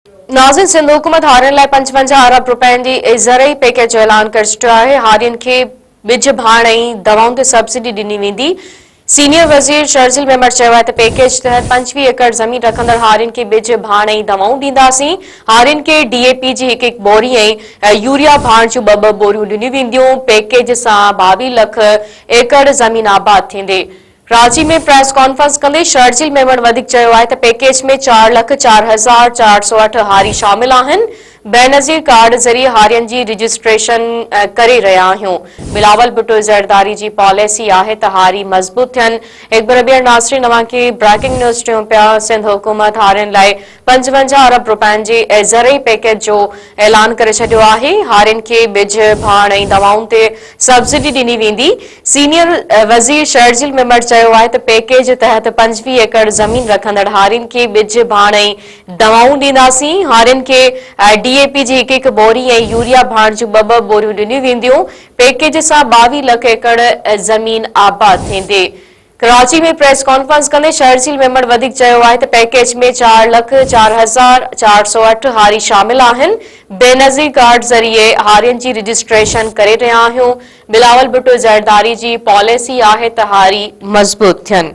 ناظرين سنڌ حڪومت هارين لاء 55 ارب رپين جي زرعي پيڪيج جو اعلان ڪري ڇڏيو آهي، هارين کي ٻج ڀاڻ ۽ دوائن تي سبسڊي ڏني ويندي. سينيئر وزير شرجيل ميمڻ چيو آهي ته پيڪيج تحت 25 ايڪڙ زمين رکندڙ هارين کي ٻج، ڀاڻ ۽ دوائون ڏينداسين، هارين کي ڊي اي پي جي هڪ هڪ ٻوري ۽ يوريا ڀاڻ جون ٻه ٻه ٻوريون ڏنيون وينديون، پيڪيج سان 22 لک ايڪڙ زمين آباد ٿيندي. ڪراچي ۾ پريس ڪانفرنس ڪندي شرجيل ميمڻ وڌيڪ چيو آهي ته پيڪيج ۾ 4 لک 4408 هاري شامل آهن، بينظير ڪارڊ ذريعي هارين جي رجسٽريشن ڪري رهيا آهيون، بلاول ڀٽو زرداري جي پاليسي آهي ته هاري مضبوط ٿين. هڪ ڀيرو ٻيهر ناظرين اوهان کي بريڪنگ نيوز ڏيون پيا، سنڌ حڪومت هارين لاء 55 ارب رپين جي زرعي پيڪيج جو اعلان ڪري ڇڏيو آهي، هارين کي ٻج، ڀاڻ ۽ دوائن تي سبسڊي ڏني ويندي. سينيئر وزير شرجيل ميمڻ چيو آهي ته پيڪيج تحت 25 ايڪڙ زمين رکندڙ هارين کي ٻج، ڀاڻ ۽ دوائون ڏينداسين، هارين کي ڊي اي پي جي هڪ هڪ ٻوري ۽ يوريا ڀاڻ جون ٻه ٻه ٻوريون ڏنيون وينديون، پيڪيج سان 22 لک ايڪڙ زمين آباد ٿيندي. ڪراچي ۾ پريس ڪانفرنس ڪندي شرجيل ميمڻ وڌيڪ چيو آهي ته پيڪيج ۾ 4 لک 4408 هاري شامل آهن، بينظير ڪارڊ ذريعي هارين جي رجسٽريشن ڪري رهيا آهيون، بلاول ڀٽو زرداري جي پاليسي آهي ته هاري مضبوط ٿين.